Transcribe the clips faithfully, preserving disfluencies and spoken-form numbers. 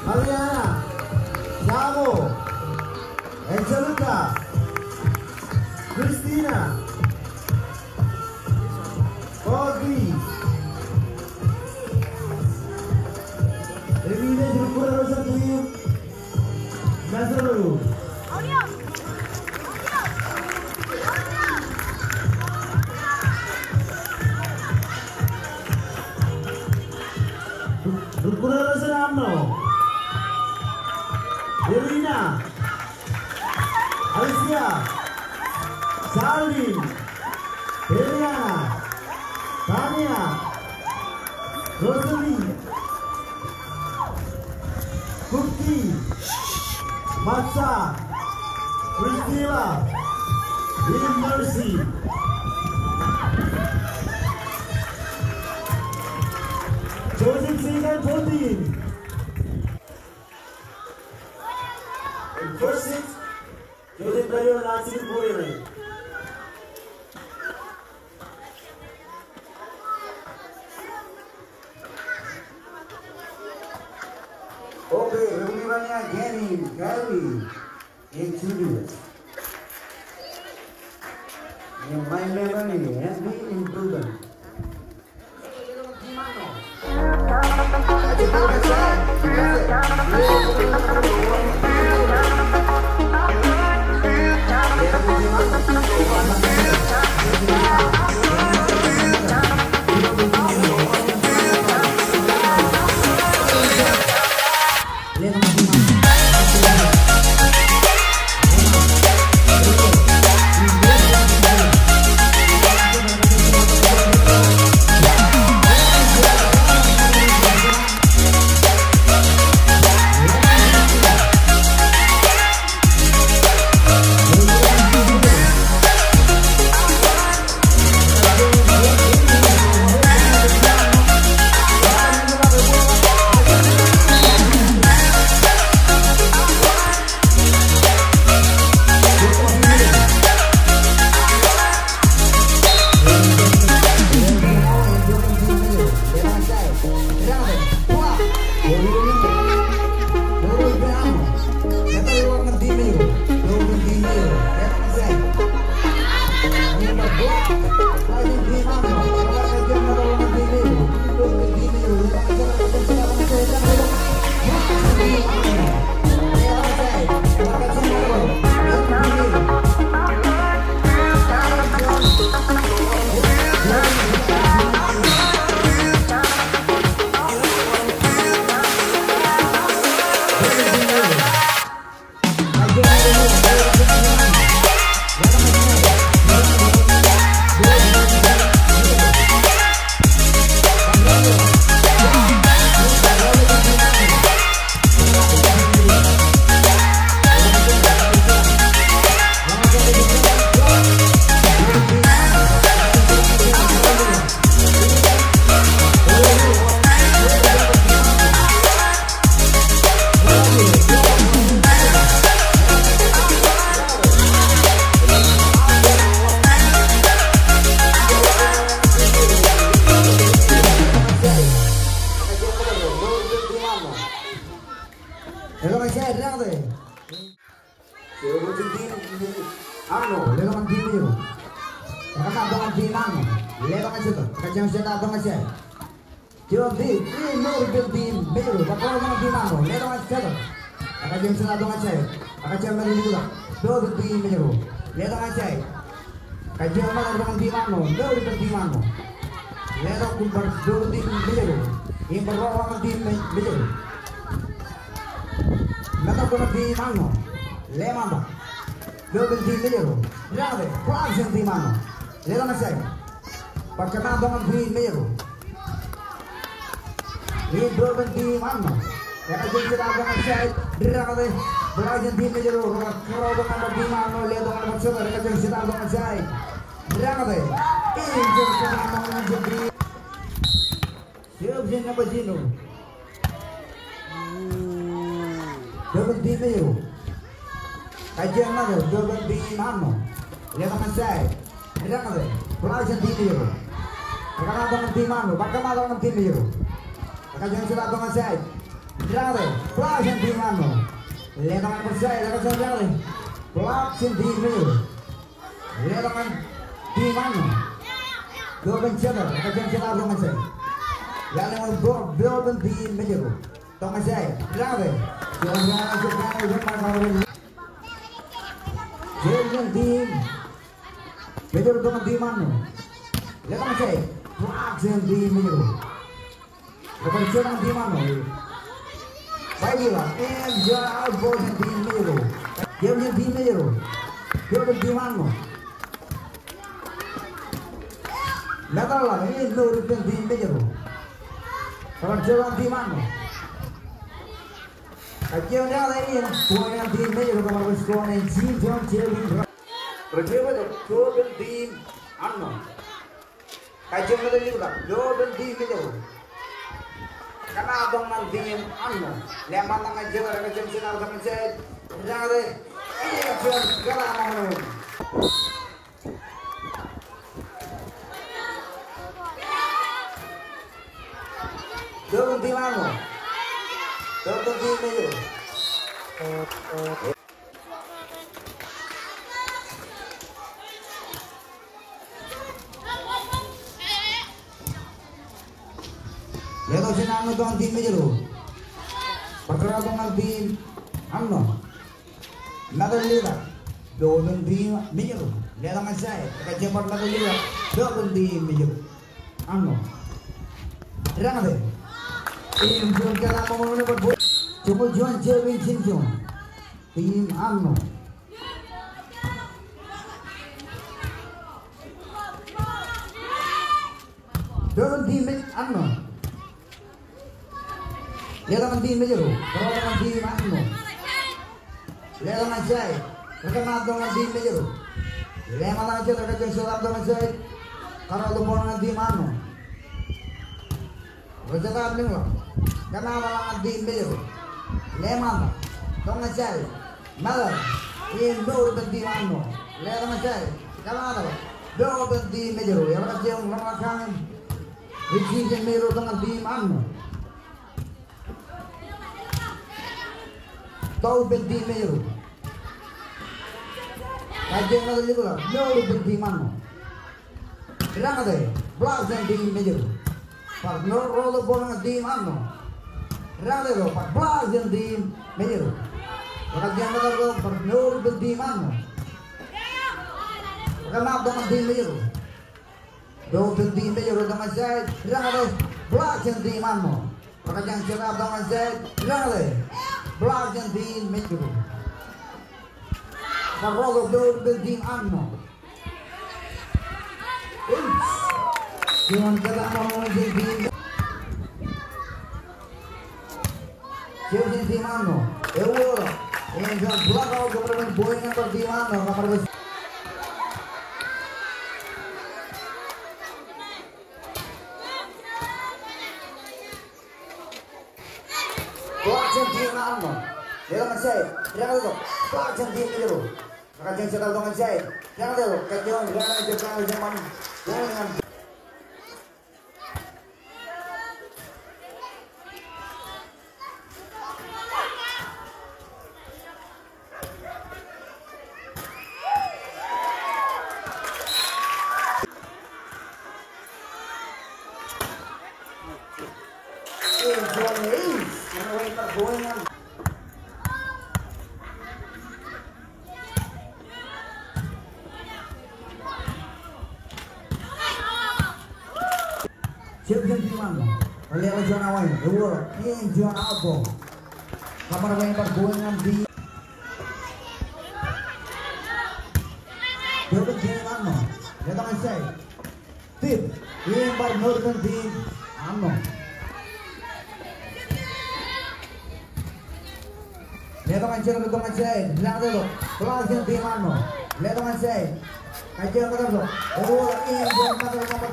Mariana, Thiago, Angelica, Christina, Audrey, Emine, Jukura, Rosa, Tuyuk, Masaru. Rukurara Senamno. Irina. Alicia. Charlene. Eliana. Tania. Rosalie. Kuki. Matsa. Priscilla. Mercy. Joseph Singan fourteen. First six, Joseph Daniel Nancy Kurere. Okay, Reverend Kenny, Gary, and Julius. And my memory, Henry and Ruben. Letok ejja, letok ejja. Letok ejja. Juon team, team Mour Bill team Mājro. Bar juon team Arno. Letok ejja. Ekajeṃ jete tok ejja. Ekajeṃ ṃōk in ḷọk. Juon team Mājro. Letok ejja. Ekajeṃ ṃōk in ḷọk team Arno. Mour Bill team Arno. Letok bar juon team Mājro. Im bar ḷọk team Mājro. Letok bar team Arno. Leṃaantak. Juon team Mājro. Letok ejja. Bar juon team Arno. Letok ejja. Bar juon team Mājro. Im juon team Arno. Ekajeṃ jete tok ejja. Ri raṇe. Bar juon team Mājro. Ro kōrọọl tok ṇe team Arno. Letok bar juon. Ekajeṃ jete tok ejja. Ri raṇe. Im juon team Arno. Juon team. Juon team Arno. Juon team Mājro. Ekajeṃ ṇe juon team Arno. Letok ejja. Ri raṇe. Bar juon team Mājro. Kōṇaan tok ñan team Arṇo, bar kōṇaan tok ñan team Mājro. Kajjioñ set up tok ñan side. Dañōte, block jān team Arṇo. Letok ñan side, kajjioñ dañōte. Block jān team Mājro. Letok ñan team Arṇo. Buopen Jethro, kajjioñ set up tok ñan side. Lale ñan buopen team Mājro. Tok ñan side, dañōte. Juon, juon, juon, juon, juon, juon, juon. Juon team Mājro tok ñan team Arṇo. Letok ñan side. Block jān team Mājro. Kōpād juon ñan team Arṇo. Baik ilo. Im juon out ball jān team Mājro. Juon jān team Mājro. Juon team Arṇo. Metal ḷọk, im mour ippān team Mājro. Kōpād juon ñan team Arṇo. Kajjioñ dañōte im point ñan team Mājro, kōpād score ṇe jiljino jebin. Rej jebin juon team Arṇo. Kajjioñ metal ḷọk, juon team Mājro. Kōṇaan tok ñan team Arṇo. Leṃṃan tok ñan Jethro, kajjioñ set up tok ñan side. Dañōte. Im juon kōtaan ṃōṇōṇō. Juon team Arṇo. Juon team Mājro. Letok jān Arṇo tok ñan team Mājro. Bar kōṇaan tok ñan team Arṇo. Metal ḷọk. Buopen team Mājro. Letok ñan side. Kajjioñ bar metal ḷọk. Buopen team Mājro. Arṇo. Dañōte. Im juon kōtaan ṃōṇōṇō bōd. Joñoul juon jebin jiljino. Team Arṇo. Buopen team Arṇo. Letok ñan team Mājro. Kōṇaan tok ñan team Arṇo. Letok ñan side. Bar kōṇaan tok ñan team Mājro. Leṃṃan tok ñan side, kajjioñ set up tok ñan side. Kōṇaan tok ball ñan team Arṇo. Rej set up ñan ḷọk. Kōṇaan tok ñan team Mājro. Leṃṃan tok. Tok ñan side. Metal. Im mour ippān team Arṇo. Letok ñan side. Kōṇaan tok. Buopen team Mājro. Eḷap kajjioñ ḷōmṇak kaṇ im. Rej jijet Mājro tok ñan team Arṇo. Tok ippān team Mājro. Kajjioñ metal ḷọk. Mour ippān team Arṇo. Dañōte, block jān team Mājro. Bar ṇo roll tok ball ñan team Arṇo. Dañōte tok, bar block jān team Mājro. Kajjioñ metal ḷọk, bar mour ippān team Arṇo. Kōṇaan tok ñan team Mājro. Buopen team Mājro tok ñan side, dañōte, block jān team Arṇo. Kajjioñ set up tok ñan side, dañōte, block jān team Mājro. Bar roll tok, buopen team Arṇo. Juon kōtaan ṃōṇōṇō jān team. Jebin team Arṇo. Ewōr. Im juon block out, kōṃṃan point number team Arṇo, kōṃṃan. Block jān team Arṇo. Letok ñan side. Dañōte tok. Block jān team Mājro. Kajjioñ set up tok ñan side. Dañōte tok. Kajjioñ, kajjioñ, kajjioñ. Enjoy. Ano, wait, going on. Jebin team Arṇo. Letok juon awa in. Ewōr. Im juon out ball. Kōṃṃan wāween bar going on team. Jebin team Arṇo. Letok ñan side. Tip. Im bar mour ippān team Arṇo. Letok ñan side, letok ñan side. Dañōte tok. Block jān team Arṇo. Letok ñan side. Kajjioñ metal tok. Ewōr im juon metal tok.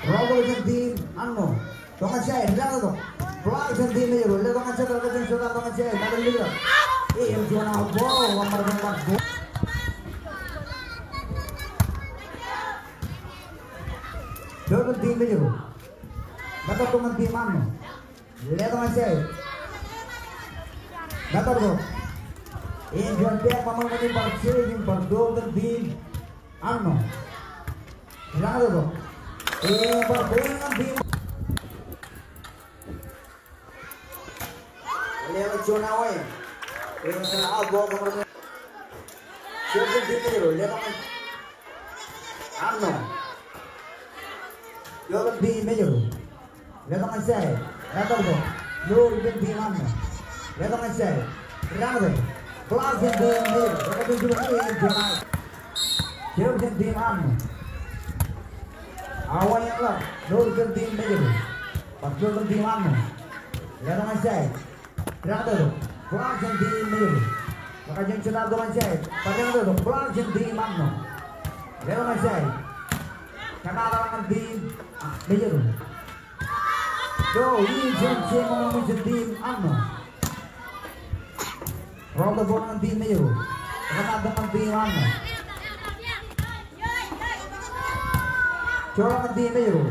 Roll tok jān team Arṇo. Tok ñan side, dañōte tok. Block jān team Mājro, letok ñan side, tok ñan side, tok ñan side, tok ñan side. Im juon outball, bar juon outball. Doon team Mājro. Mājro doon team Arṇo. Letok ñan side. Mājro doon. Im juon pass ṃōṇōṇō bar chase im bar doon team Arṇo. Letok ñan side. Im bar point ñan team. Letok juon awe. Im juon outball kōṃro. Juon team Mājro. Letok ñan Arṇo. Juon team Mājro. Letok ñan side. Letok doon. Lor juon team Arṇo. Letok ñan side. Letok doon. Block jān team Mājro. Letok doon juon team Arṇo. Juon team Arṇo. Awa iien ḷọk. Lor juon team Mājro. Bar juon team Arṇo. Letok ñan side. Letok doon. Block jān team Mājro. Letok jān setup doon ñan side. Bar letok doon. Block jān team Arṇo. Letok ñan side. Kōṇaan ñan team Mājro. Joe, im juon chase ṃōṇōṇō jān team Arṇo. Roll the ball ñan team Mājro. Kōṇaan doon ñan team Arṇo. Joe ñan team Mājro.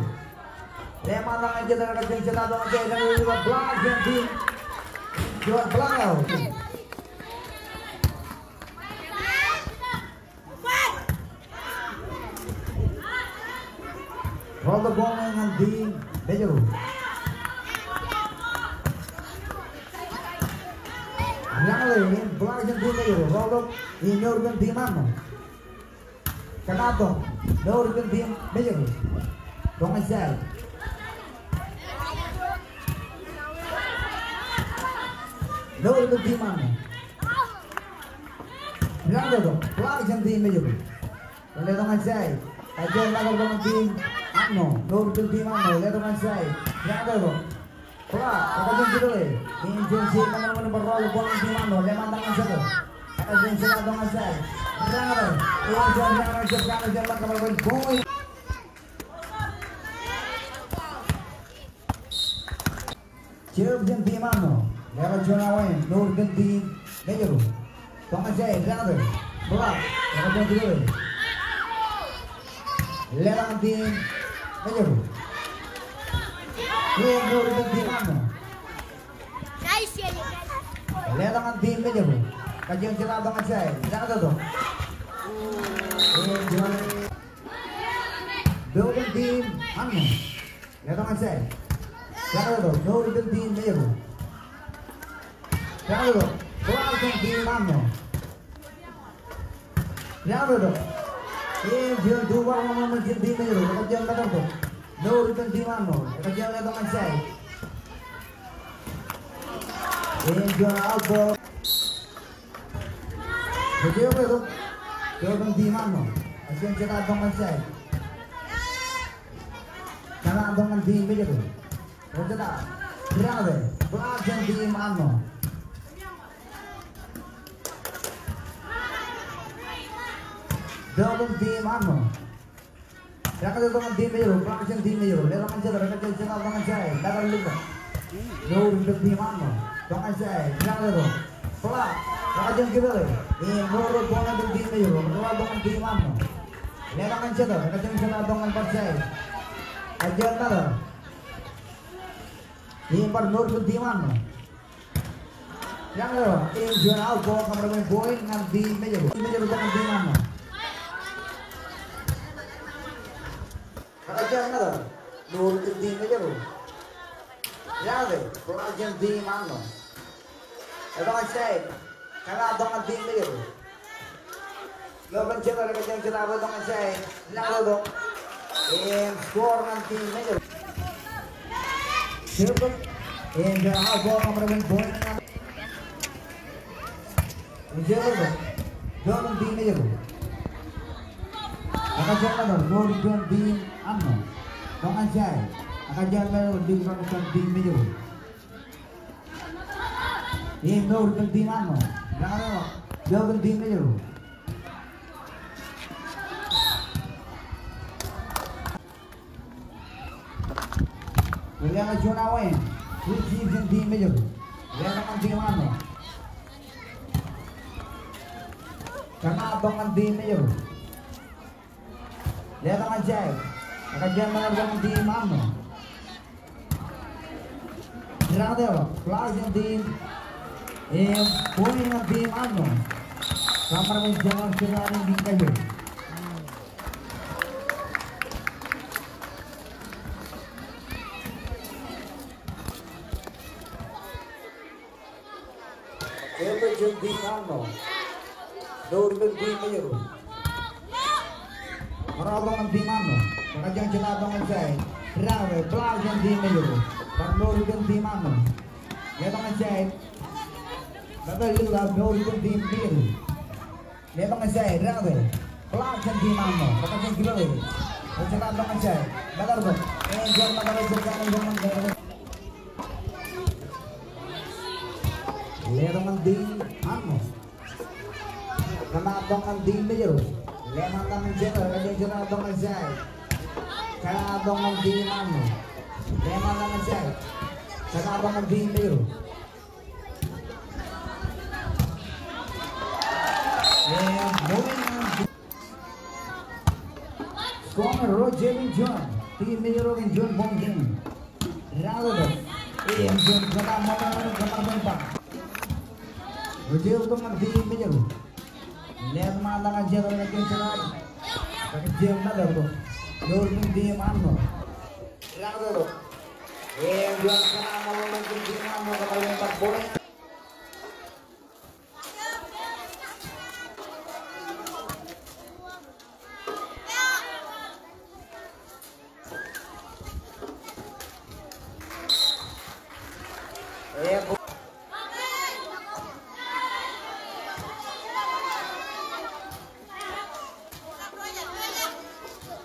Leṃaantak ñan jete, kajjioñ setup doon ñan jete, block jān team. Joe block out. Roll the ball ñan team Mājro. Ñan ḷe, im block jān team Mājro. Roll the, im mour kōn team Arṇo. Kōṇaan doon, mour kōn team Mājro. Doon ñan side. Mour kōn team Arṇo. Letok doon, block jān team Mājro. Letok ñan side. Kajjioñ letok doon ñan team Arṇo. Mour kōn team Arṇo. Letok ñan side. Letok doon. Block. Kajjioñ kile. Im juon chase ṃōṇōṇō bar roll ball ñan team Arṇo. Leṃaantak ñan setup. Kajjioñ setup doon ñan side. Letok doon. Im juon letok ñan setup. Point. Jab jān team Arṇo. Letok juon awe, mour kōn team Mājro. Doon ñan side, letok. Block, letok juon kile. Letok ñan team Mājro. Im mour kōn team Arṇo. Letok ñan team Mājro. Kajjioñ setup doon ñan side, letok. Im juon. Mour kōn team Arṇo. Letok ñan side. Letok doon. Mour kōn team Mājro. Letok doon. Block kōn team Arṇo. Letok doon. Im juon two bar ṃōṇōṇō jān team Mājro. Kajjioñ letok doon. Mour kōn team Arṇo. Kajjioñ letok ñan side. Im juon outball. Kajjioñ letok. Doon kōn team Arṇo. Kajjioñ setup doon ñan side. Kōṇaan doon ñan team Mājro. Kōṇaan doon. Block jān team Arṇo. Doon kōn team Arṇo. Letok doon ñan team Mājro. Block jān team Mājro. Letok ñan setup. Letok ñan setup doon ñan side. Letok doon. Mour kōn team Arṇo. Doon ñan side. Letok doon. Block. Kajjioñ kile. Im mour ball ñan team Mājro. Mour ball ñan team Arṇo. Letok ñan setup, kajjioñ setup doon ñan bar side. Kajjioñ letok. Im bar mour kōn team Arṇo. Letok, im juon outball, kōṃro point ñan team Mājro. Team Mājro doon ñan team Arṇo. Kajjioñ letok. Mour kōn team Mājro. Letok, block jān team Arṇo. Letok ñan side. Kōṇaan doon ñan team Mājro. Letok ñan setup, kajjioñ setup doon ñan side. Letok doon. Im score ñan team Mājro. Setup. Im juon outball, kōṃro point ñan. Im setup. Doon ñan team Mājro. Kajjioñ letok, mour kōn team Arṇo. Doon ñan side. Kajjioñ letok, defend kōn team Mājro. Im mour kōn team Arṇo. Letok doon. Mour kōn team Mājro. Letok juon awe. Retrieve jān team Mājro. Letok ñan team Arṇo. Kōṇaat tok ñan team Mājro. Letok ñan side. Ekajjioñ ṃōk tok ñan team Arṇo. Raṇe eo, block jān team. Im point ñan team Arṇo. Kōṃṃan men jemaroñ jemaroñ in kajjojo. Eo ej jān team Arṇo. Mour ippān team Mājro. Bar tok ñan team Arṇo. Ekajjioñ jemaroñ tok ñan side. Raṇe eo, block jān team Mājro. Bar mour ippān team Arṇo. Letok ñan side. Bar ḷọk mour ippān team Mājro. Letok ñan side, raṇe eo. Block jān team Arṇo. Ekajjioñ kile. Jemaroñ tok ñan side. Bar tok. Ej jab ṃōk tok ñan side. Letok ñan team Arṇo. Kōṇaat tok ñan team Mājro. Letok ñan side, ekajjioñ jemaroñ tok ñan side. Kōṇaat tok ñan team Arṇo. Letok ñan side. Kōṇaat tok ñan team Mājro. Score ro jebin juon. Team Mājro kōn juon point game. Raṇe eo. Im juon kōṇaan ṃōṇōṇō kōṃṃan bar. Ro jebin tok ñan team Mājro. Letok ṃōk tok ñan side, ekajjioñ jemaroñ. Ekajjioñ ṃōk tok. Mour ippān team Arṇo. Raṇe eo. Im juon kōṇaan ṃōṇōṇō kōn team Arṇo kōṃṃan bar point.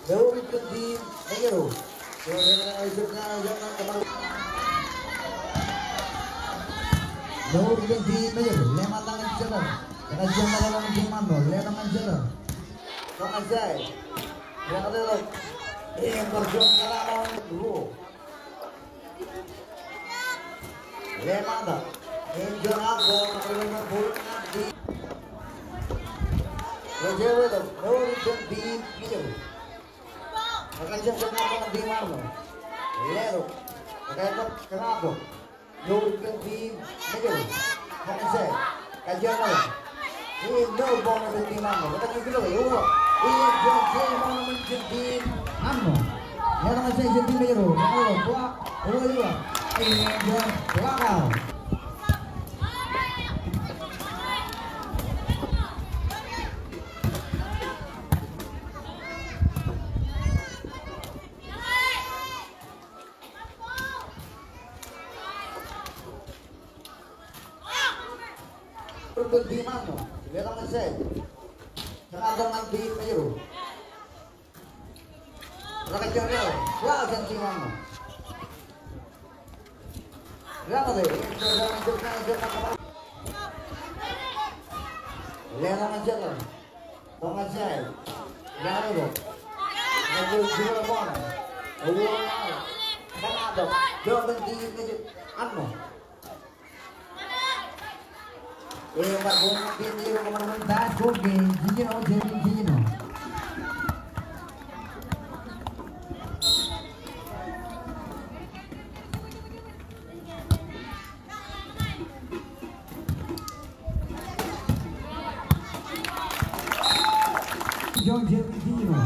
Mour ippān team Mājro. Mour ippān team Mājro. Letok ṃōk tok ñan side. Ekajjioñ ṃōk tok ñan team Arṇo. Letok ñan side. Tok ñan side. Raṇe eo. Im bar juon kōṇaan eo. Letok ṃōk tok. Im juon outball, ṃōk tok ñan team. Ro jebin tok, mour ippān team Mājro. Ekajjioñ jemaroñ tok ñan team Arṇo. Letok. Ekajjioñ kōṇaan tok. Mour ippān team Mājro. Tok ñan side. Ekajjioñ ṃōk. Im mour ippān team Arṇo. Ekajjioñ kile. Im juon jemaroñ tok ñan team Arṇo. Letok ñan side jān team Mājro. Ṃōk tok. Block. Im juon block out. Ro jebin team Arṇo. Letok ñan side. Kōṇaan tok ñan team Mājro. Ro kajjioñ ro. Block jān team Arṇo. Raṇe eo. Letok ñan side. Tok ñan side. Raṇe eo. Raṇe eo. Kōṇaan tok. Kōṇaan tok. Kōṇaan tok. Kōṇaan tok. Last goal game, jiljino, jebin jiljino. Jebin jiljino.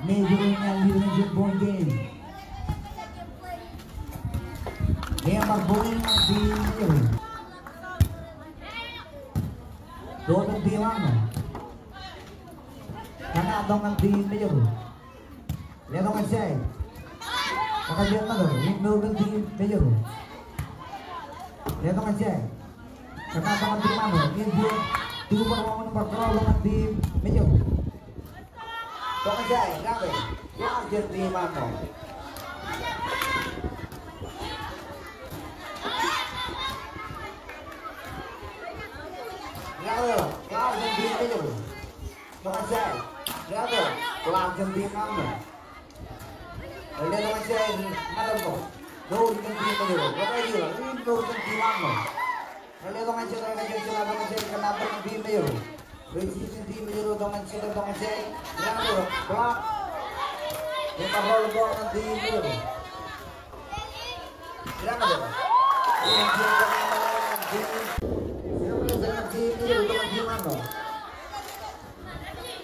Mājro in lead in jebin point game. Im bar point ñan team Mājro. Doon team Arṇo. Kōṇaan tok ñan team Mājro. Letok ñan side. Ekajjioñ ṃōk tok. Im mour ippān team Mājro. Letok ñan side. Kōṇaan tok ñan team Arṇo. Im juon. Two bar wōnṃaanḷọk tok ñan team Mājro. Tok ñan side, raṇe eo. Block jān team Arṇo. Raṇe eo, block jān team Mājro. Tok ñan side, raṇe eo, block jān team Arṇo. Ḷe tok ñan side, ṃōk tok. Mour ippān team Mājro. Ḷe tok ñan side, ḷe tok ñan team Arṇo. Ḷe tok ñan side, ḷe tok ñan side, kōṇaan tok ñan team Mājro. Rej ijin team Mājro, tok ñan center, tok ñan side. Rej ijin block. Ej bar roll ball ñan team Mājro. Rej ijin. Ej bar roll ball ñan team Mājro, tok ñan team Arṇo.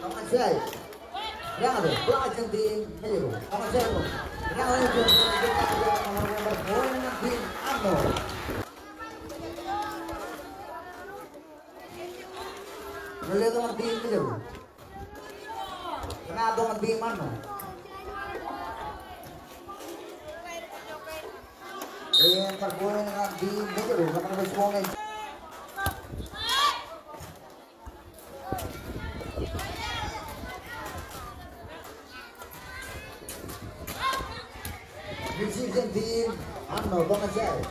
Tok ñan side. Rej ijin block jān team Mājro. Tok ñan side. Rej ijin. Point ñan team Arṇo. Lale tok ñan team Mājro. Kōṇaan tok ñan team Arṇo. Ej bar point ñan team Mājro. Kōṇaan tok ñan team Mājro. Receive jān team Arṇo, tok ñan side.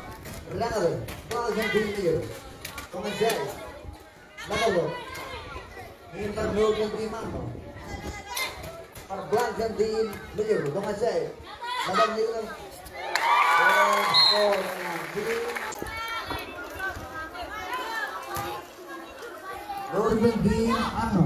Rañōt, block jān team Mājro. Tok ñan side. Laḷḷọk. Ej bar knock jān team Arṇo. Bar block jān team Mājro, tok ñan side. Laḷḷọk. Knock jān team Arṇo.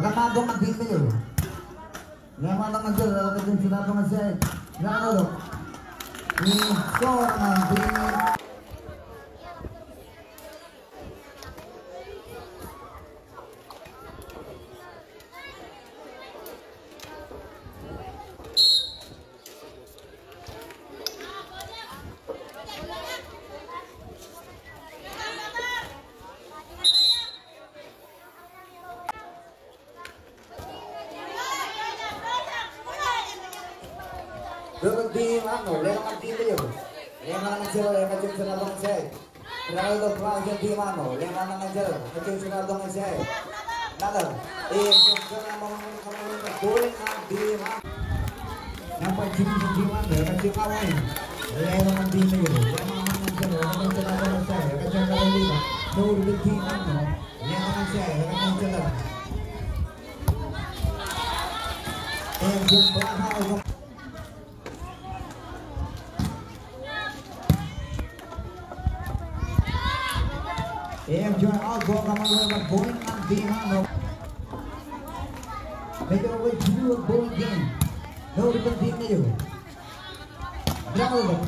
Kōṇaan tok ñan team Mājro. Lemṇak ñan center, lemṇak ñan center, lemṇak ñan side. Lemṇak tok. Ij score ñan team. Tok ñan team Arṇo, lemṇak ñan team Mājro. Lemṇak ñan center, lemṇak ñan center, tok ñan side. Rañōt, block jān team Arṇo, lemṇak ñan center, lemṇak ñan center, tok ñan side. Another. Ej bar point ñan team Arṇo. Number three, team Arṇo, lemṇak ñan team Mājro. Lemṇak ñan center, lemṇak ñan center, tok ñan side. Knock jān team Arṇo. Lemṇak ñan side, lemṇak ñan center. Ej bar Ej bar point ñan team Arṇo. Mājro rej juon point game. Knock jān team Mājro. Rañōt.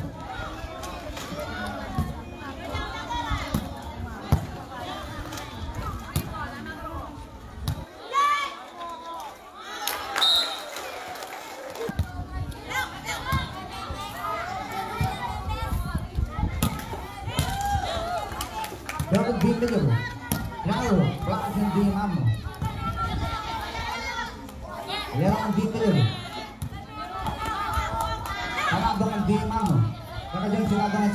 Tok ñan team Mājro. Rañōt, block jān team Arṇo. Lemṇak ñan team Mājro. Kōṇaan tok ñan team Arṇo. Kōṇaan tok ñan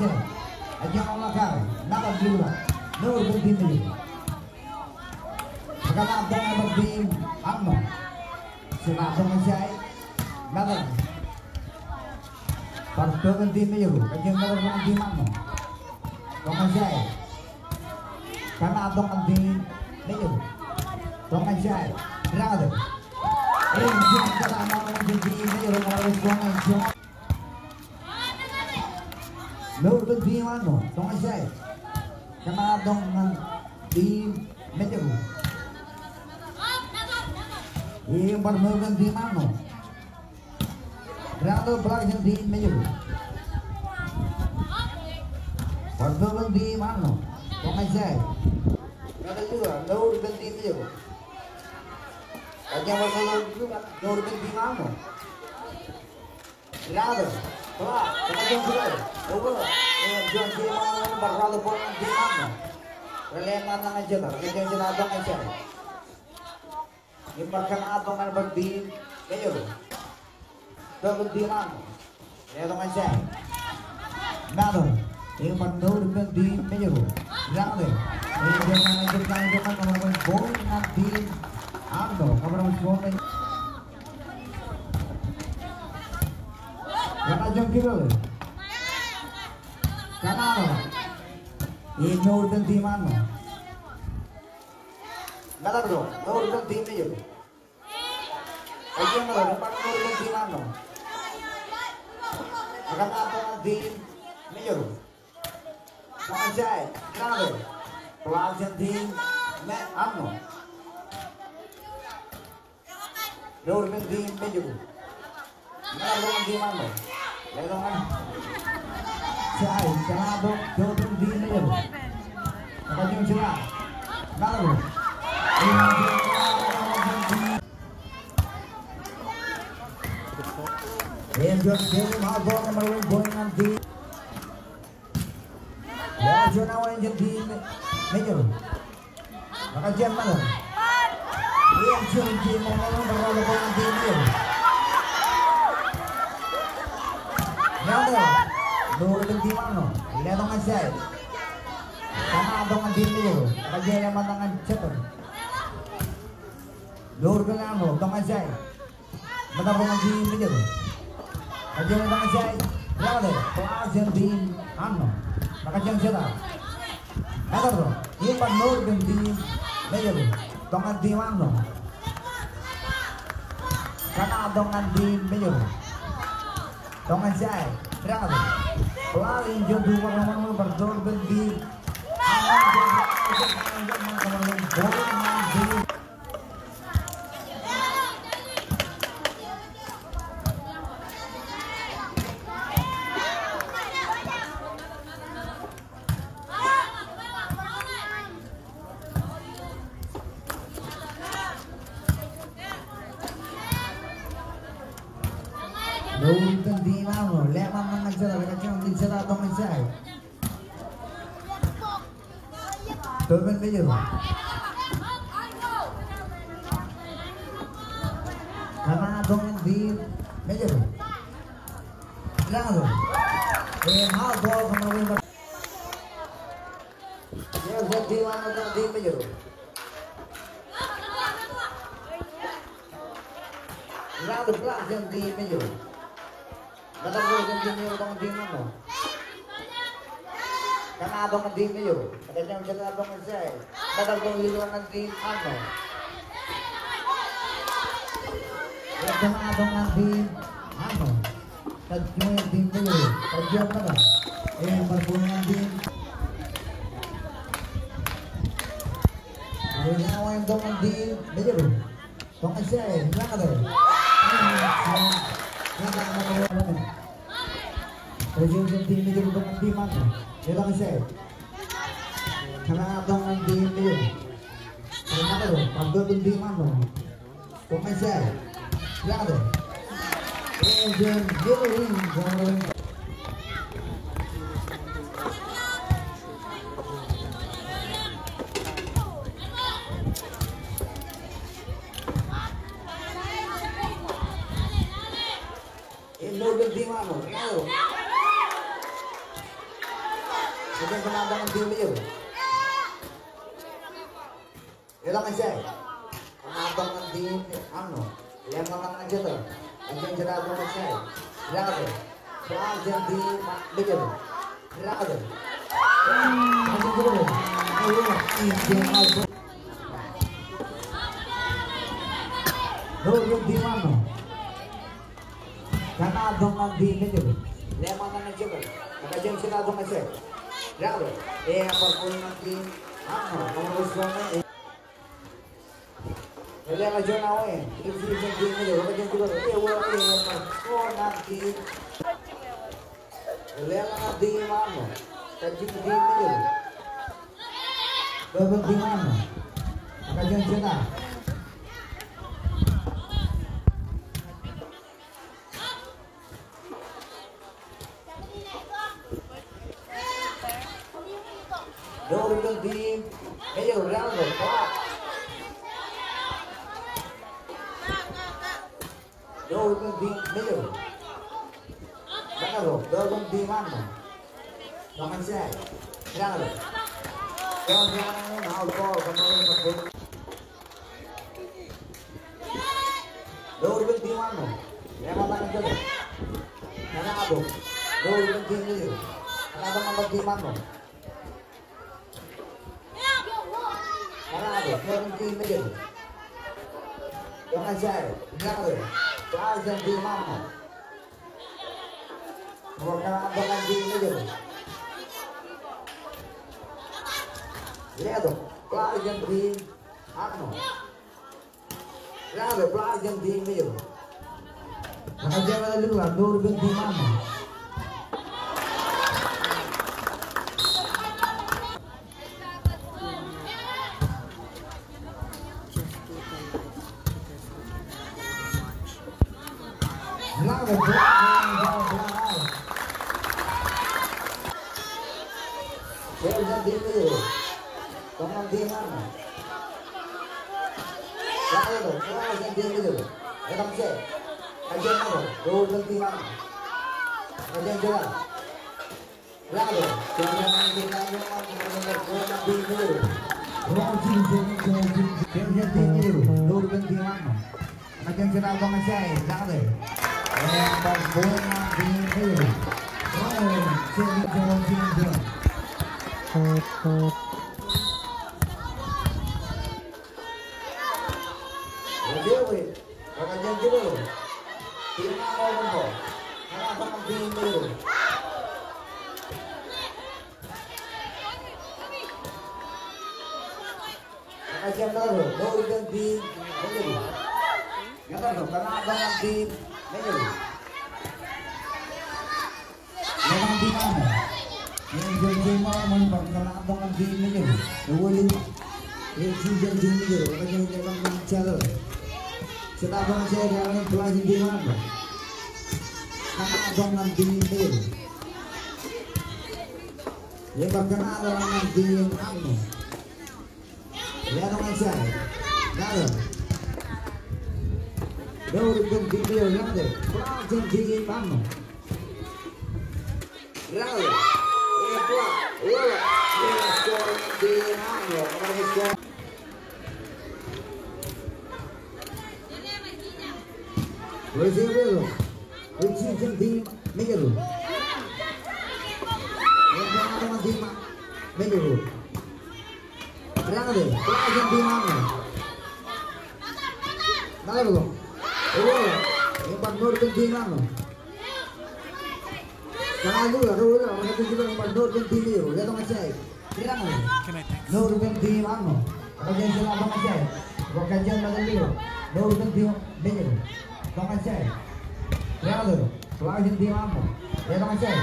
side. Ej bar roll ball. Knock jān team Mājro. Kōṇaan tok ñan team Arṇo. Side tok ñan side. Another. Bar tok ñan team Mājro. Kōṇaan tok ñan team Arṇo. Tok ñan side. Kōṇaan tok ñan team Mājro. Tok ñan side. Rañōt. Ej bar point ñan team Mājro. Knock jān team Arṇo. Tok ñan side. Kōṇaan tok ñan team Mājro. Ej bar knock jān team Arṇo. Rañōt, block jān team Mājro. Bar point ñan team Arṇo. Tok ñan side. Rañōt, knock jān team Mājro. Ej bar knock jān team Arṇo. Rañōt, block, kōṇaan tok ñan side. Over. Ej juon team Arṇo bar roll ball ñan team Arṇo. Rej lemṇak ñan center, rej juon center tok ñan side. Ej bar kōṇaan tok ñan bar team Mājro. Tok ñan team Arṇo. Tok ñan side. Another. Ej bar knock jān team Mājro. Rañōt. Ej bar point ñan team Arṇo. Kōbar ṃōk point. Kōṇaan juon kibble. Kōṇaan. Ej knock jān team Arṇo. Metak tok, Northern team Mājro. Ej jab metak, ej bar Northern team Arṇo. Ekōṇaan tok ñan team Mājro. Tok ñan side, Rāṇate. Block jān team Arṇo. Northern team Mājro. Metak tok ñan team Arṇo. Letok ñan side, ekōṇaan tok Northern team Mājro. Ekajjioñ jeta. Metak tok. Ej juon team Arṇo, ej juon team Arṇo, ej juon team Arṇo, ej juon team Arṇo, ej juon team Arṇo. Ej juon awa jān team Mājro. Ekajjioñ metak. Ej juon team Mājro, ej juon team Mājro. Ej juon team Arṇo. Letok ñan side. Ekōṇaan tok ñan team Mājro. Ekajjioñ metak ñan jeta. Northern Arṇo, tok ñan side. Metak tok ñan team Mājro. Ekajjioñ metak ñan side. Rāṇate, block jān team Arṇo. Ekajjioñ jeta. Metak tok. Ej bar Northern team Mājro. Tok ñan team Arṇo. Ekōṇaan tok ñan team Mājro. Tok ñan side. Rāṇate. Block in zone two, bar Northern team Arṇo. Northern team Arṇo, leḷọk ṃōṇōṇō ñan jeta, ekajjioñ jeta tok ñan side. Northern Mājro. Ekōṇaan tok ñan team Mājro. Rāṇate. Ej bar ball kōṃṃan win. Ej juon team Arṇo, team Mājro. Rāṇate, block jān team Mājro. Metak tok jān team Mājro, tok ñan team Arṇo. Ekōṇaan tok ñan team Mājro. Ekajjioñ jeta tok ñan side. Metak tok ilo ñan team Arṇo. Ekōṇaan tok ñan team Arṇo. Ekajjioñ team Mājro. Ekajjioñ metak. Ej bar ball ñan team. Ej bar ball ñan team Mājro. Tok ñan side, rāṇate. Ej juon team Mājro, tok ñan team Arṇo. Tok ñan side. Ekōṇaan tok ñan team Mājro. Rāṇate, bar ball ñan team Arṇo. Tok ñan side. Rāṇate. Ej juon yellow win, Ej Northern team Arṇo. Ej juon team Arṇo. Ej tok ñan side. Ekōṇaan tok ñan team Arṇo. Leḷọk ṃōṇōṇō ñan jeta. Ekajjioñ jeta tok ñan side. Rāṇate. Block jān team Mājro. Rāṇate. Northern team Arṇo. Ekōṇaan tok ñan team Mājro. Leḷọk ṃōṇōṇō ñan jeta. Ekajjioñ jeta tok ñan side. Rāṇate. Ej bar ball ñan team Arṇo. Kōṃṃan win. Leḷọk juon awa in. Ej juon team Mājro. Ekajjioñ jeta. Ej bar ball ñan team. Leḷọk ñan team Arṇo. Ekajjioñ team Mājro. Bar ball team Arṇo. Ekajjioñ jeta. Northern team Mājro, rāṇate, block. Northern team Mājro. Rāṇate, Northern team Arṇo. Tok ñan side. Rāṇate. Tok ñan side, out ball, kōṃṃan win. Northern team Arṇo. Ekōṇaan tok ñan jeta. Ekōṇaan tok. Northern team Mājro. Ekōṇaan tok ñan team Arṇo. Ekōṇaan Seventeen Mejel. Tok ñan side. Ñan ḷọk. Ḷọk jān team Aṃo. Ḷọk jān team Mejel. Letok. Ḷọk jān team Aṃo. Ḷọk jān team Mejel. Ñan ḷọk jān team Aṃo. Letok ñan side. Letok. Nour ippān team Mejel, letok. Ḷọk jān team Aṃo. Letok. Letok. Letok. Score team Aṃo. Score. Receive letok. Receive jān team Mejel. Letok ñan team Mejel. Ḷọk jān team Aṃo. Ḷọk. Ḷọk. Ḷọk. Eban Nour ippān team Aṃo. Ḷọk. Ḷọk. Eban Nour ippān team Mejel. Letok ñan side. Ḷọk. Nour ippān team Aṃo. Ḷọk jān side, ḷọk ñan side. Ḷọk jān side. Nour ippān team Mejel. Ḷọk ñan side. Ḷọk. Ḷọk jān team Aṃo. Letok ñan side.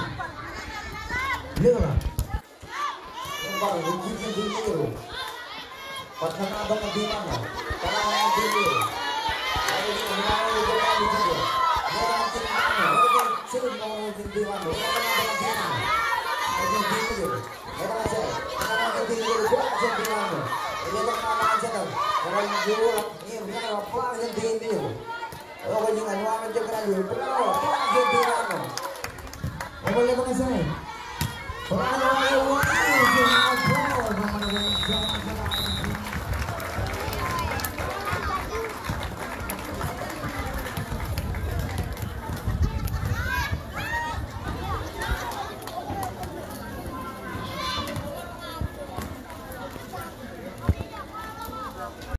Ḷọk.